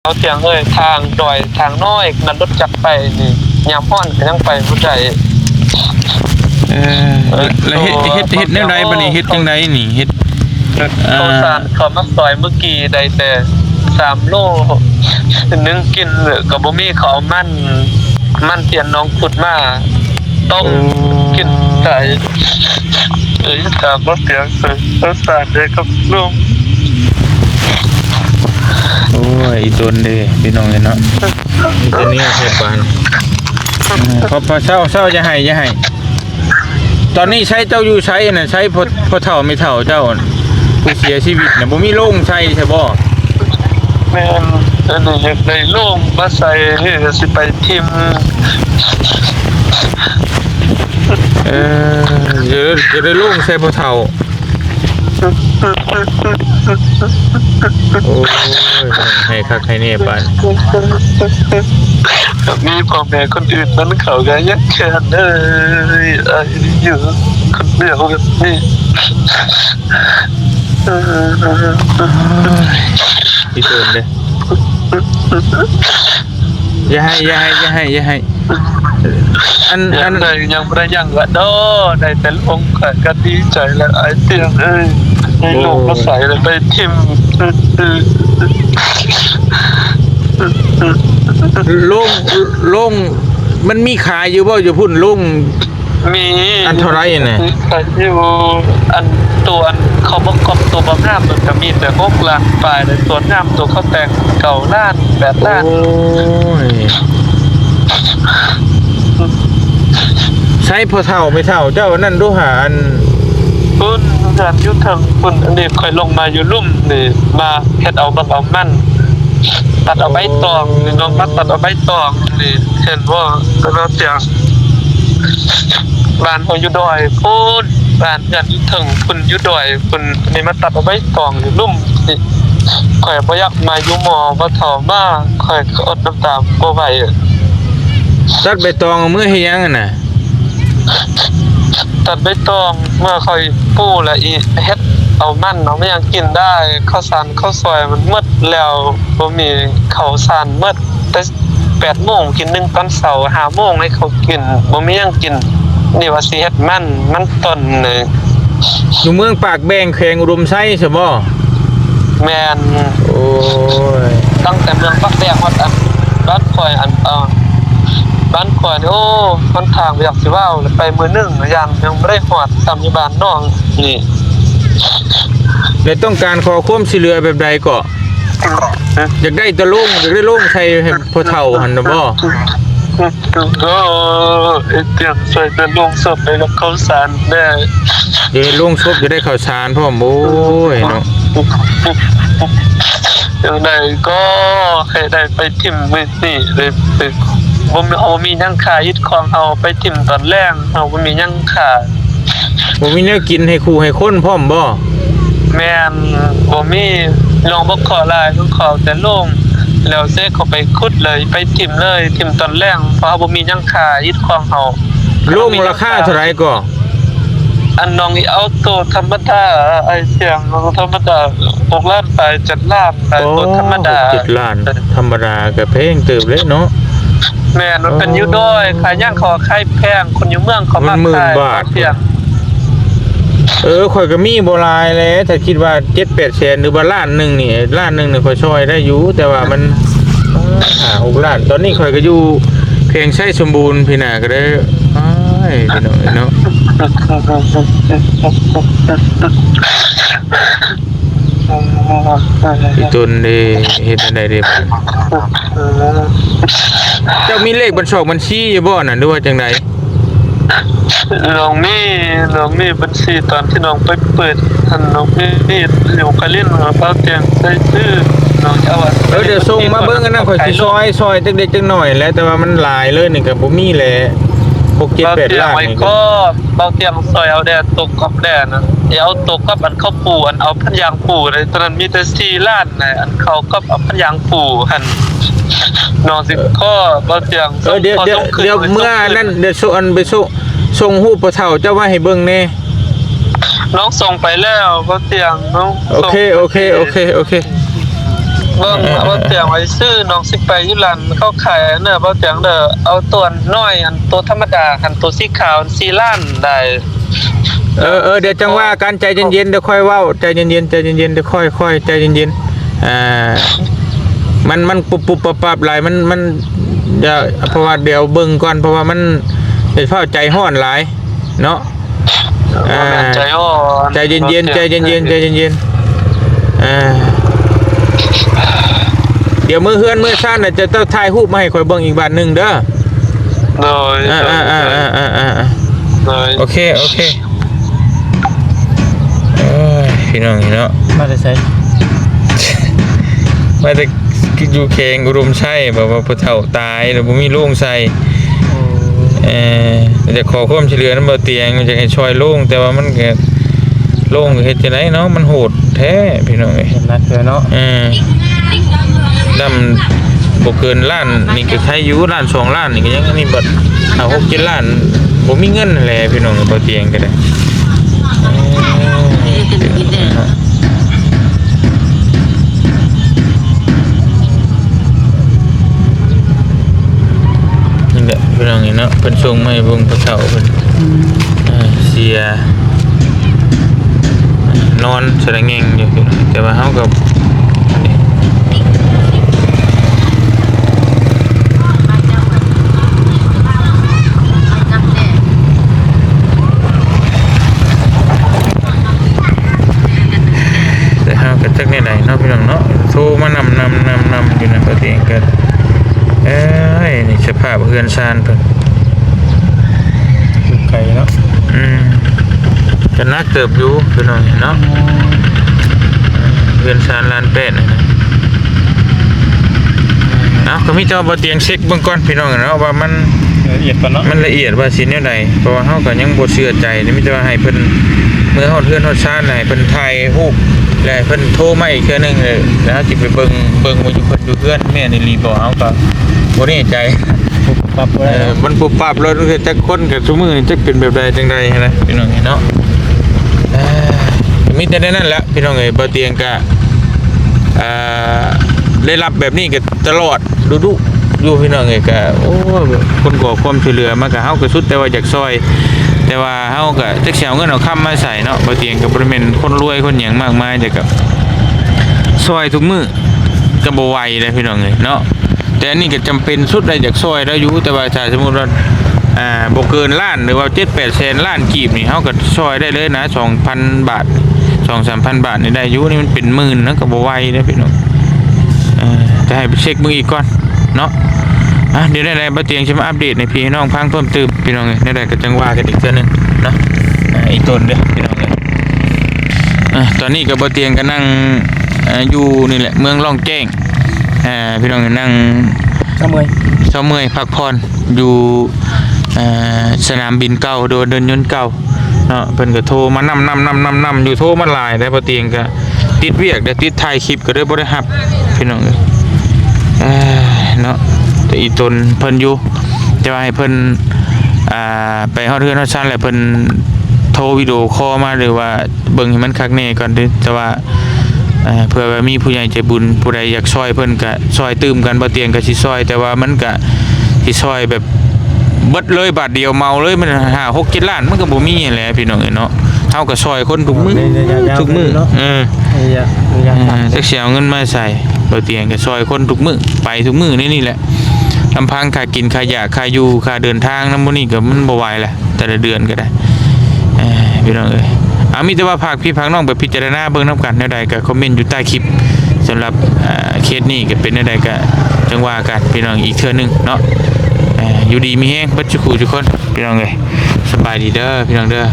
ເອົາ ທ່ຽງເອີຍ ທາງດອຍທາງນ້ອຍ ນັ່ງລົດຈັກໄປນີ້ ຍາມຮ້ອນກໍຍັງໄປບໍ່ໄດ້. ເອີ ແລ້ວເຮັດ ເຮັດ ເຮັດແນວໃດບັດນີ້? ເຮັດຈັ່ງໃດນີ້? ເຮັດ ເອີ ເຂົ້າສານເຂົ້າມາຊ່ອຍມື້ກີ້ໄດ້ແຕ່ສາມໂລ ໜຶ່ງກິນກໍບໍ່ມີ. ເຂົາເອົາມັນ ມັນທີ່ນ້ອງຂຸດມາຕົ້ມ ໂອ້ ກິນໄດ້. ເອີຍ ຕາມມາປຽງໃສ່ ເຂົ້າສານແດ່ກັບນົມ. ໂອ້ຍ ອີ່ຕົນເດ້ ພີ່ນ້ອງເອີຍເນາະ ອີ່ຕົນນີ້ເຮັດບານ. ອືມ ພໍ ພໍ ເຊົາ ເຊົາ ຢ່າໄຫ້ ຢ່າໄຫ້. ຕອນນີ້ໃຊ້ ເຈົ້າຢູ່ໃສນະ? ໃຊ້ພໍ່ ພໍ່ເຖົ້າແມ່ເຖົ້າເຈົ້າ ຜູ້ເສຍຊີວິດນະ ບໍ່ມີໂລງໃສ່ໃຊ່ບໍ່? ແມ່ນ ອັນນີ້ຢາກໄດ້ໂລງມາໃສ່ ຫຼືຊິໄປຖິ້ມ. ເອີ ຢາກ ຢາກໄດ້ໂລງໃສ່ພໍ່ເຖົ້າ. ໂອ້ຍ ໃຫ້ຄັກໃຫ້ແນ່ປານ ມີພໍ່ແມ່ຄົນອື່ນນຳເຂົາກໍຍັງແຄ້ນເອີຍ ອ້າຍຢູ່ຄົນດຽວແບບນີ້. ອີ່ຕົນເດ້ ຢ່າໄຫ້ ຢ່າໄຫ້ ຢ່າໄຫ້ ຢ່າໄຫ້. ອັນ ອັນ ຍັງໄດ້ ຍັງບໍ່ໄດ້ຫຍັງລະເນາະ ໄດ້ແຕ່ລົງ ຂ້ອຍກໍດີໃຈແລ້ວ ອ້າຍຕຽງເອີຍ ໄດ້ລົງມາໃສ່ແລ້ວໄປຖິ້ມ. ໂລງ ໂລງ ມັນມີຂາຍຢູ່ບໍ່ ຢູ່ພຸ້ນ? ໂລງ ມີ ອັນເທົ່າໃດນະ? ມີຂາຍຢູ່ ອັນ ໂຕອັນເຂົາບໍ່ກອບ ໂຕບໍ່ງາມ ມັນກໍມີແຕ່ຫົກລ້ານປາຍ ແຕ່ໂຕງາມ ໂຕເຂົາແຕ່ງເກົ້າລ້ານ ແປດລ້ານ. ໂອ້ຍ ໃຊ້ພໍ່ເຖົ້າແມ່ເຖົ້າເຈົ້າອັນນັ້ນດູຫາ ອັນ ພຸ້ນ ເຮືອນຢູ່ເທິງພຸ້ນ. ອັນນີ້ຂ້ອຍລົງມາຢູ່ລຸ່ມນີ້ ມາເຮັດເອົາບັກເອົາມັນ ຕັດເອົາໃບຕອງນີ້ ນ້ອງມາຕັດເອົາໃບຕອງນີ້ ເຫັນບໍ່? ກໍນອນຕຽງ ບ້ານເຮົາຢູ່ດອຍພຸ້ນ ບ້ານເຮືອນຢູ່ເທິງພຸ້ນ ຢູ່ດອຍພຸ້ນ ນີ້ມາຕັດເອົາໃບຕອງຢູ່ລຸ່ມນີ້. ຂ້ອຍບໍ່ຢາກມາຢູ່ໝໍ່ ບໍ່ເຖົ້າມາ ຂ້ອຍກໍອົດນ້ຳຕາບໍ່ໄຫວ. ຕັດໃບຕອງເອົາເມືອເຮັດຫຍັງຫັ້ນນະ? ຕັດໃບຕອງເມື່ອຂ້ອຍປູແລ້ວ ອີ ເຮັດເອົາມັນເອົາຫຍັງກິນໄດ້. ເຂົ້າສານເຂົ້າສວຍມັນໝົດແລ້ວ ບໍ່ມີເຂົ້າສານໝົດ ແຕ່ແປດໂມງກິນໜຶ່ງຕອນເຊົ້າ ຫ້າໂມງໃຫ້ເຂົາກິນ ບໍ່ມີຫຍັງກິນ. ນີ້ວ່າຊິເຮັດມັນ ມັນຕົ້ນນີ້ ຢູ່ເມືອງປາກແບງ ແຂວງອຸດົມໄຊຊະບໍ່? ແມ່ນ. ໂອ້ຍ ຕັ້ງແຕ່ເມືອງປາກແບງຮອດອັນ ບ້ານຂ້ອຍ ອັນ ເອີ ບ້ານຂ້ອຍນີ້ ໂອ້ ຫົນທາງບໍ່ຢາກຊິເວົ້າເລີຍ ໄປມື້ໜຶ່ງ ຍ່າງຍັງບໍ່ໄດ້ຮອດ ສ່ຳຢູ່ບ້ານນ້ອງນີ້. ແລະ ຕ້ອງການຂໍຄວາມຊ່ວຍເຫຼືອແບບໃດເກາະ? ຢາກໄດ້ແຕ່ໂລງ ຢາກໄດ້ໂລງໃສ່ໃຫ້ພໍ່ເຖົ້າຫັ້ນນະບໍ່? ໂອ້ ເຮັດຫຍັງໃສ່ແຕ່ໂລງສົບ ໄດ້ກັບເຂົ້າສານແດ່. ເຮັດໂລງສົບ ຢາກໄດ້ເຂົ້າສານພ້ອມ. ໂອ້ຍເນາະ ຈັ່ງໃດກໍໃຫ້ໄດ້ໄປຖິ້ມໄວ້ນີ້ເລີຍ. ບໍ່ມີ ເຮົາບໍ່ມີຫຍັງຄ່າ ອິດຂອງເຮົາໄປຖິ້ມຕອນແລງ ເຮົາບໍ່ມີຫຍັງຄ່າ. ບໍ່ມີແນວກິນໃຫ້ຄູ່ໃຫ້ຄົນພ້ອມບໍ່? ແມ່ນ ບໍ່ມີ. ນ້ອງບໍ່ຂໍຫຼາຍ ນ້ອງຂໍແຕ່ໂລງ ແລ້ວເສກເຂົາໄປຂຸດເລີຍ ໄປຖິ້ມເລີຍ ຖິ້ມຕອນແລງ ເພາະເຮົາບໍ່ມີຫຍັງຄ່າ ອິດຂອງເຮົາ. ໂລງລາຄາເທົ່າໃດກໍ? ອັນນ້ອງເອົາໂຕທຳມະດາ ອ້າຍຕຽງ ທຳມະດາ ຫົກລ້ານປາຍ ເຈັດລ້ານ. ໂອ້ ໂຕທຳມະດາ ເຈັດລ້ານ ທຳມະດາກໍແພງເຕີບເດ້ເນາະ. ແມ່ນ ມັນເປັນຢູ່ດອຍ ຂາຍຫຍັງເຂົາຂາຍແພງ ຄົນຢູ່ເມືອງເຂົາມັກຂາຍ. ເອີ ຂ້ອຍກໍມີບໍ່ຫຼາຍແຫຼະ ຖ້າຄິດວ່າເຈັດແປດແສນ ຫຼືວ່າລ້ານໜຶ່ງນີ້ ລ້ານໜຶ່ງນີ້ຂ້ອຍຊ່ອຍໄດ້ຢູ່ ແຕ່ວ່າມັນ ຫ້າຫົກລ້ານ. ຕອນນີ້ຂ້ອຍກໍຢູ່ແຂວງໄຊສົມບູນພີ້ນະ ກໍໄດ້ ອ້າຍ ພີ່ນ້ອງເອີຍເນາະ. ອີ່ຕົນເດ້ ເຮັດແນວໃດເດ້? ເຈົ້າມີເລກບັນຊອກບັນຊີຢູ່ບໍ່ນະ ຫຼືວ່າຈັ່ງໃດ? ນ້ອງມີ ນ້ອງມີບັນຊີ ຕອນທີ່ນ້ອງໄປເປີດຫັ້ນ ນ້ອງມີຢູ່ກະລິນ ເບົາຕຽງໃສ່ຊື່ ນ້ອງຈະເອົາ ເອີ ດຽວສົ່ງມາເບິ່ງ ອັນນັ້ນຂ້ອຍຊິຊ່ອຍ ຊ່ອຍຈັກເລັກຈັກໜ້ອຍແຫຼະ ແຕ່ວ່າມັນຫຼາຍເລີຍນີ້ກໍບໍ່ມີແຫຼະ ຫົກເຈັດແປດລ້ານນີ້ກໍ ເບົາຕຽງຊ່ອຍເອົາແດ່ ໂຕກັອບແດ່ນະ ເອົາໂຕກັອບອັນເຂົາປູ ອັນເອົາພັນຢາງປູເດ້ ຕອນນັ້ນມີແຕ່ສີ່ລ້ານນະ ອັນເຂົາກັອບອັນພັນຢາງປູຫັ້ນ ນ້ອງຊິຂໍເບົາຕຽງ ເອີ ດຽວ ດຽວເມື່ອນັ້ນ ດຽວສົ່ງ ອັນໄປສົ່ງ ສົ່ງຮູບພໍ່ເຖົ້າເຈົ້າມາໃຫ້ເບິ່ງແດ່. ນ້ອງສົ່ງໄປແລ້ວ ເບົາຕຽງ ນ້ອງ ໂອເຄ ໂອເຄ ໂອເຄ ໂອເຄ. ເບິ່ງ ເອີ ເອີ ເອີ ບ່າວຕຽງໄວ້ຊື້ ນ້ອງຊິໄປຢູ່ຮ້ານເຂົາຂາຍອັນນັ້ນ ບ່າວຕຽງເດີ ເອົາຕົວນ້ອຍ ອັນໂຕທຳມະດາ ອັນໂຕສີຂາວສີ່ລ້ານໄດ້. ເອີ ເອີ ດຽວຈັ່ງວ່າກັນ ໃຈເຢັນໆ ດຽວຄ່ອຍເວົ້າ ໃຈເຢັນໆ ໃຈເຢັນໆ ດຽວຄ່ອຍໆ ໃຈເຢັນໆ ອ່າ ມັນ ມັນປຸບໆປັບໆຫຼາຍ ມັນ ມັນ ດຽວ ເພາະວ່າດຽວເບິ່ງກ່ອນ ເພາະວ່າມັນ ຢ່າຟ້າວໃຈຮ້ອນຫຼາຍເນາະ. ອ່າ ໃຈຮ້ອນ ໃຈເຢັນໆ ໃຈເຢັນໆ ໃຈເຢັນໆ ອ່າ ດຽວມື້ເຮືອນມື້ຊານນະ ຈະຕ້ອງຖ່າຍຮູບມາໃຫ້ຂ້ອຍເບິ່ງອີກບາດໜຶ່ງເດີ. ໂດຍ ອ່າ ໂດຍ ອ່າ ໂດຍ ອ່າ ອ່າ ອ່າ ອ່າ ໂດຍ ໂອເຄ ໂອເຄ. ໂອ້ຍ ພີ່ນ້ອງເນາະ ມາແຕ່ໃສ? ມາແຕ່ຢູ່ແຂວງອຸດົມໄຊ ແບບວ່າຜູ້ເຖົ້າຕາຍແລ້ວບໍ່ມີໂລງໃສ່. ໂອ້ ເອີ ຢາກຂໍຄວາມຊ່ວຍເຫຼືອນຳບ່າວຕຽງ ຢາກໃຫ້ຊ່ອຍໂລງ ແຕ່ວ່າມັນກະ ໂລງເຮັດຈັ່ງໃດເນາະ ມັນໂຫດແທ້ພີ່ນ້ອງເອີຍ ເຮັດໜັກເທື່ອເນາະ. ເອີ ດຳບໍ່ເກີນລ້ານນີ້ກະໄຄຢູ່ ລ້ານສອງລ້ານນີ້ກະຍັງ ອັນນີ້ບັດຫ້າຫົກເຈັດລ້ານ ບໍ່ມີເງິນຫັ້ນແຫຼະພີ່ນ້ອງ ບ່າວຕຽງກະໄດ້. ເອີ ນີ້ແຫຼະພີ່ນ້ອງເອີຍເນາະ ເພິ່ນສົ່ງມາໃຫ້ເບິ່ງ ພໍ່ເຖົ້າເພິ່ນ ອືມ ເອີ ເສຍ ນອນສະລະແງງຢູ່ພີ່ນ້ອງ ແຕ່ວ່າເຮົາກໍ ແຕ່ເຮົາກໍຈັກແນວໃດເນາະພີ່ນ້ອງເນາະ ໂທມານຳ ນຳ ນຳ ນຳຢູ່ນະ ບ່າວຕຽງກໍ ເອີຍ ນີ້ສະພາບເຮືອນຊານເພິ່ນ ຢູ່ໄກເນາະ ອືມ ກໍໜັກເຕີບຢູ່ພີ່ນ້ອງເນາະ ເຮືອນຊານລ້ານແປດນີ້ນະ. ເອົາ ກໍມີແຕ່ວ່າບ່າວຕຽງເຊັກເບິ່ງກ່ອນພີ່ນ້ອງເນາະ ວ່າມັນລະອຽດກ່ອນເນາະ ມັນລະອຽດວ່າຊິແນວໃດ ເພາະວ່າເຮົາກໍຍັງບໍ່ເຊື່ອໃຈ ມີແຕ່ວ່າໃຫ້ເພິ່ນເມືອຮອດເຮືອນຮອດຊານ ໃຫ້ເພິ່ນຖ່າຍຮູບ ແລະ ໃຫ້ເພິ່ນໂທມາອີກເທື່ອໜຶ່ງ ແລ້ວເຮົາຊິໄປເບິ່ງ ເບິ່ງວ່າຢູ່ເພິ່ນຢູ່ເຮືອນແມ່ນອີ່ຫຼີບໍ່ ເຮົາກໍບໍ່ແນ່ໃຈ ປັບບໍ່ໄດ້ ເອີ ເນາະ ມັນປຸບປັບເລີຍ ຈັກຄົນກັບຊຸມື້ນີ້ຈັກເປັນແບບໃດຈັ່ງໃດຫັ້ນນະ ພີ່ນ້ອງເອີຍເນາະ. ເອີ ມີແຕ່ແນວນັ້ນແຫຼະພີ່ນ້ອງເອີຍ ບ່າວຕຽງກະ ອ່າ ໄດ້ຮັບແບບນີ້ກໍຕະຫຼອດດຸໆຢູ່ພີ່ນ້ອງເອີຍ ກະ ໂອ້ ຄົນຂໍຄວາມຊ່ວຍເຫຼືອມາກະ ເຮົາກະສຸດແຕ່ວ່າຢາກຊ່ອຍ ແຕ່ວ່າເຮົາກະຈັກຊິເອົາເງິນເອົາຄຳມາໃສເນາະ ບ່າວຕຽງກໍບໍ່ໄດ້ແມ່ນຄົນລວຍຄົນຫຍັງມາກມາຍ ແຕ່ກະຊ່ອຍທຸກມື້ກໍບໍ່ໄຫວເດ້ພີ່ນ້ອງເອີຍເນາະ. ແຕ່ອັນນີ້ກໍຈຳເປັນສຸດແລ້ວ ຢາກຊ່ອຍລາວຢູ່ ແຕ່ວ່າຖ້າສົມມຸດວ່າ ອ່າ ບໍ່ເກີນລ້ານ ຫຼືວ່າເຈັດແປດແສນລ້ານກີບນີ້ ເຮົາກໍຊ່ອຍໄດ້ເລີຍນະ ສອງພັນບາດ ສອງສາມພັນບາດນີ້ໄດ້ຢູ່ ນີ້ມັນເປັນໝື່ນນະ ກໍບໍ່ໄຫວເດ້ພີ່ນ້ອງ ເອີ ຈະໃຫ້ໄປເຊັກເບິ່ງອີກກ່ອນເນາະ. ອ່ະ ດຽວແນວໃດບ່າວຕຽງຊິມາອັບເດດໃຫ້ພີ່ໃຫ້ນ້ອງຟັງເພີ່ມຕື່ມພີ່ນ້ອງເອີຍ ແນວໃດກໍຈັ່ງວ່າກັນອີກເທື່ອໜຶ່ງເນາະ ອ່າ ອີ່ຕົນເດີພີ່ນ້ອງເອີຍ. ອ່າ ຕອນນີ້ກໍບ່າວຕຽງກໍນັ່ງ ອ່າ ຢູ່ນີ້ແຫຼະ ເມືອງລ່ອງແຈ້ງ ອ່າ ພີ່ນ້ອງນັ່ງ ເຊົາເມື່ອຍ ເຊົາເມື່ອຍພັກຜ່ອນຢູ່ ອ່າ ສະໜາມບິນເກົ່າ ໂດຍເດີ່ນຍົນເກົ່າເນາະ ເພິ່ນກໍໂທມານຳ ນຳ ນຳ ນຳ ນຳຢູ່ ໂທມາຫຼາຍແລ້ວ ບ່າວຕຽງກໍຕິດວຽກ ແລະ ຕິດຖ່າຍຄລິບ ກໍເລີຍບໍ່ໄດ້ຮັບພີ່ນ້ອງເອີຍ ເອີ ເນາະ ແຕ່ອີ່ຕົນເພິ່ນຢູ່ ແຕ່ວ່າໃຫ້ເພິ່ນ ອ່າ ໄປຮອດເຮືອນຮອດຊານແລ້ວ ເພິ່ນໂທວິດີໂອຄໍມາ ຫຼືວ່າ ເບິ່ງໃຫ້ມັນຄັກແນ່ກ່ອນເດີ ແຕ່ວ່າ ເອີ ເພື່ອວ່າມີຜູ້ໃຫຍ່ໃຈບຸນຜູ້ໃດຢາກຊ່ອຍເພິ່ນກະຊ່ອຍຕື່ມກັນ ບ່າວຕຽງກະຊິຊ່ອຍ ແຕ່ວ່າມັນກະຊິຊ່ອຍແບບເບິດເລີຍບາດດຽວເໝົາເລີຍ ມັນຫ້າຫົກເຈັດລ້ານມັນກະບໍ່ມີຫັ້ນແຫຼະພີ່ນ້ອງເອີຍເນາະ ເຮົາກະຊ່ອຍຄົນທຸກມື້ ໃນໄລຍະຍາວ ທຸກມື້ເນາະ ເອີ ໄລຍະ ໄລຍະ ເອີ ສັ້ນ ຈັກຊິເອົາເງິນມາໃສ ບ່າວຕຽງກະຊ່ອຍຄົນທຸກມື້ ໄປທຸກມື້ໃນນີ້ແຫຼະ ລຳພັງຄ່າກິນ ຄ່າຢາ ຄ່າຢູ່ ຄ່າເດີນທາງນຳໝູ່ນີ້ກະມັນບໍ່ໄຫວແຫຼະ ແຕ່ລະເດືອນກໍໄດ້ ເອີ ພີ່ນ້ອງເອີຍ ເອົາ ມີແຕ່ວ່າຝາກພີ່ຝາກນ້ອງໄປພິຈາລະນາເບິ່ງນຳກັນ ແນວໃດກໍຄອມເມັນຢູ່ໃຕ້ຄລິບ ສຳລັບ ເອີ ເຄສນີ້ກໍເປັນແນວໃດກໍຈັ່ງວ່າກັນພີ່ນ້ອງ ອີກເທື່ອໜຶ່ງເນາະ ເອີ ຢູ່ດີມີແຮງເບິດສູ່ຄູ່ສູ່ຄົນ ພີ່ນ້ອງເອີຍ ສະບາຍດີເດີພີ່ນ້ອງເດີ.